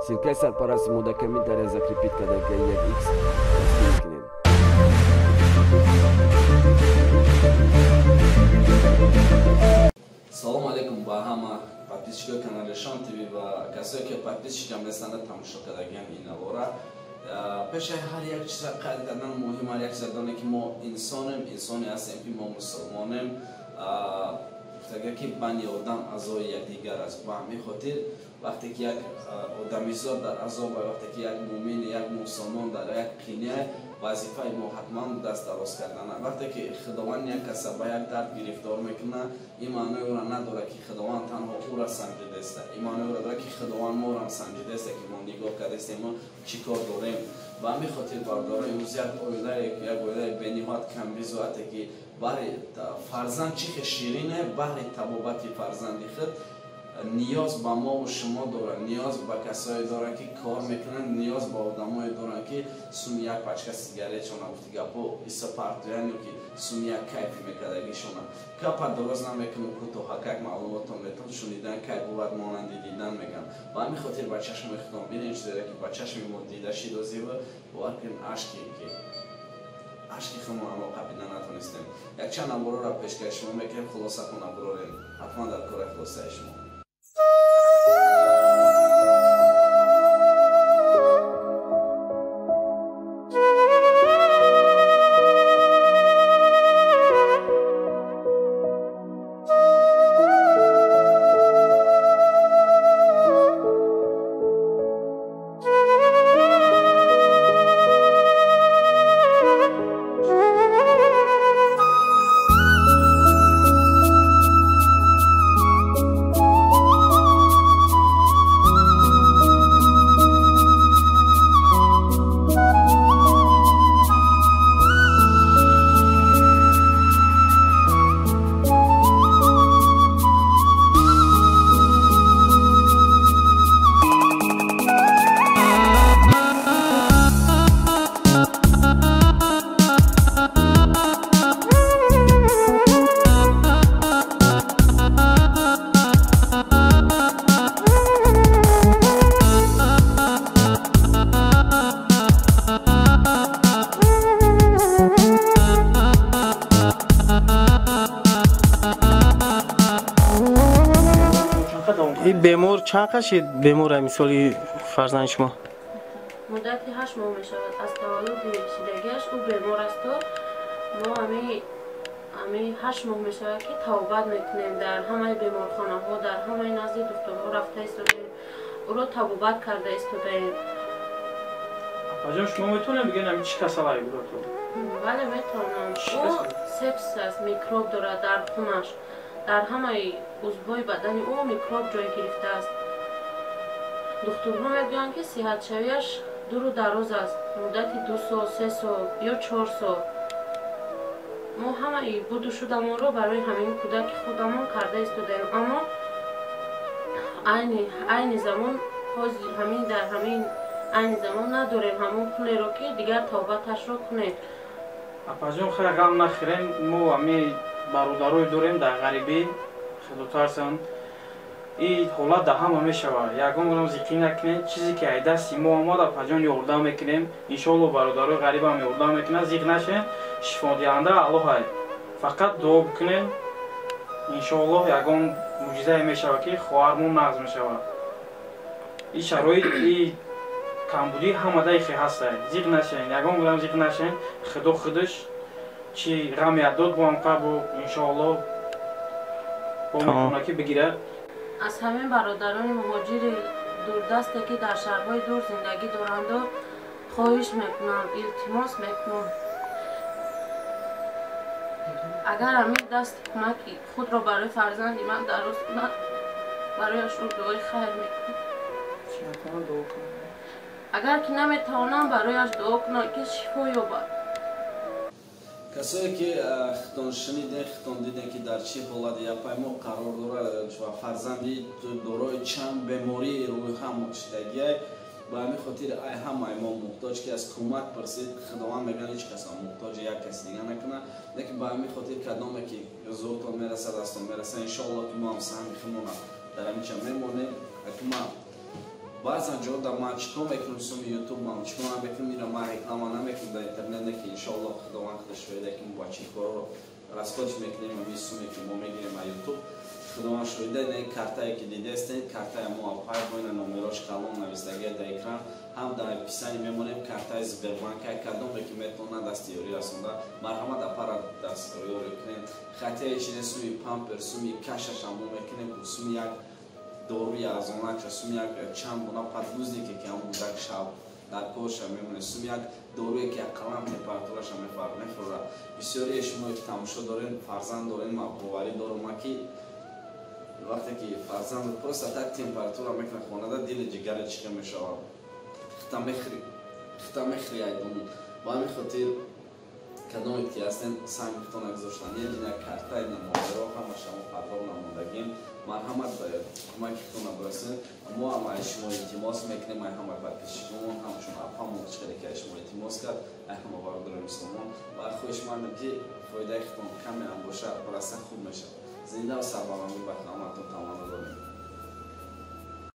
Ссылкаи сарпарасти мо дар комментария закрепить карда 1x дастгирӣ кунед. Салом алейкум ба ҳама подписчикои канали Шон ТВ ва касое ки подписчикам нестанд, тамошо кардагиам ин навора. Пеши ҳар як чиза қайд кардан муҳим, ҳар як чиза донем ки мо инсонем, инсоне ҳастем ки мо мусулмонем. Гуфтага ки бани одам аъзои якдигар аст. Ба ҳамин хотир вақте ки як одамизод дар азоб, вақте ки як мӯмин, як мусулмон дар як қиния, вазифаи мо ҳатман даст дароз кардан. Вақте ки Худованд як каса ба як дард гирифтор мекунад, ин маънои ӯро надорад ки Худованд танҳо ӯро санҷидааст. Ин маънои ӯро дорад ки Худованд моро ҳам санҷидааст, ки мо нигоҳ кардаистем, мо чӣ кор дорем. Ба ҳамин хотир бародаро, имрӯз як оилаи бениҳоят камбизоате ки баҳри фарзанд чӣ хел ширине, баҳри табобати фарзанди худ ниёз ба мову шумо дорад, ниёз ба касое дорад ки кор мекунанд, ниёз ба одамое доранд ки суми як пачка сигаретшона, гуфти гапо иса партоян ё ки суми як кайфи мекардагишона. Гапа дороз намекунам, кӯтоҳакак маълумотон метон, шунидан кайф бувад монанди дидан мегӯям. Ба ҳамин хотир ба чашми худтон бинед чизеро ки ба чашми мо дида шидозива, бовар кунед ашке ки ашки худмон мо қапида натонистем. Якчанд набороро пешкаши шумо мекунем, хулосатон набурорем. Ҳатман дар кори хулосаи шумо. Бемор чанд қашид бемор мисоли фарзанди шумо? Муддати 8 моҳ мешавад аз таваллуди шидагиаш ӯ бемор аст. Мо ҳамин 8 моҳ мешавад ки табобат мекунем, дар ҳамаи беморхонаҳо, дар ҳамаи назди духтурҳо рафта истодаем, ӯро табобат карда истодаем. Апаҷон, шумо метавонед бигӯед ҳамин чӣ касалае буд? Бале, метавонам. Ӯ сепсис аст, микроб дорад дар хунаш. Дар ҳамаи узвҳои бадани ӯ микроб ҷой гирифтааст. Духтурҳо мегӯянд ки сиҳатшавиаш дуру дароз аст, муддати 2 сол, 3 сол ё 4 сол. Мо ҳамаи буду шудамонро барои ҳамин кӯдаки худамон карда истодаем, аммо айни замон ҳамин дар ҳамин айни замон надорем ҳамон пулеро ки дигар табобаташро кунем. Апаҷон, хеле ғам нахӯрем, мо ҳамин бародарое дорем дар ғарибӣ, худотарсанд. Ин ҳолат дар ҳама мешавад. Ягон гунам зиқӣ накунем, чизе ки ай дасти мо омад, апаҷон ёрдам мекунем. Иншоалло бародарои ғарибам ёрдам мекунанд, зиқ нашем. Шифодиҳанда Аллоҳ ай. Фақат дуо бикунем, иншоаллоҳ ягон мӯъҷизае мешавад ки хоҳармон нағз мешавад. Ин шароит, ин камбудӣ ҳамадаи хе ҳастай. Зиқ нашем, ягон гунам зиқ нашем. Худо худаш чи ғамият дод бо ҳамқа бо иншоаллоҳ бо метавонад ки бигирад. Аз ҳамин бародарони муҳоҷири дурдасте ки дар шаҳрҳои дур зиндагӣ доранду хоҳиш мекунам, илтимос мекунам, агар ҳамин дасти кӯмаки худро барои фарзанди ман дароз кунад, барояш ӯ дуои хайр мекунам. Агар ки наметавонам, барояш дуо кунам ки шифо ёбад. Касое ки хитон шуниден, хитон диден ки дар чӣ ҳолат япаймо қарор дорад ва фарзанди дорои чанд бемории рӯйҳам шидагиай, ба ҳамин хотир ай ҳамаи мо муҳтоҷ ки аз кӯмак пурсид, Худованд мегӯяд ҳеҷ касам муҳтоҷи як каси дига накунад, лекин ба ҳамин хотир кадоме ки зӯртон мерасад, дастон мерасад, иншоалло ки мо ҳам саҳми худмона дар ҳамин ча мемонем. Аки ма Баъзан ҷо да ман чӣ кор мекунам суми ютуб, ман чӣ кор намекунам, ира ман реклама намекунам дар интернет, не ки иншоаллоҳ Худованд худаш шоҳида ки мо ба чӣ корро расход мекунем ами суме ки мо мегирем аз ютуб. Худованд шоҳида, не картае ки дидестед, картаи мо апай боина номерош калон навистагия дар экран, ҳам дар описание мемонем картаи Сбербанка, кадоме ки метавонад дасти ёрӣ расонда, марҳамат апара даст ёрӣ кунем. Хатияи чине суми пампер, суми кашаша мо мекунем, суми як доруи арзонача, суми як чанд дона подгузнике ки ҳам кӯдак шаб дар корша мемонед, суми як доруе ки ақаллан температураша мефурад. Бисёрие шумо ки тамошо дорем, фарзанд дорем, ма боварӣ дорам ма ки вақте ки фарзанд просто так температура мекунад хонада, дили ҷигари чиқа мешавад, хита мехӯри айдун. Ба ҳамин хотир кадоме ки ҳастен, санг худтона гузоштан ина карта, ина номеро ҳамаша мо подробно мондагим. Марҳамат, кӯмаки худтона бирасед. Мо ҳам аз шумо илтимос мекунем, ай ҳама подписчикомон, ҳамчун апамон чиқаре ки аз шумо илтимос кард, ай ҳама бародарони мусулмон, ва хоҳишмандем ки фоидаи худтон каме ҳам бошад, бараса хуб мешавад. Зинда ва сарбаландӣ ба ҳаматон таманно дорем.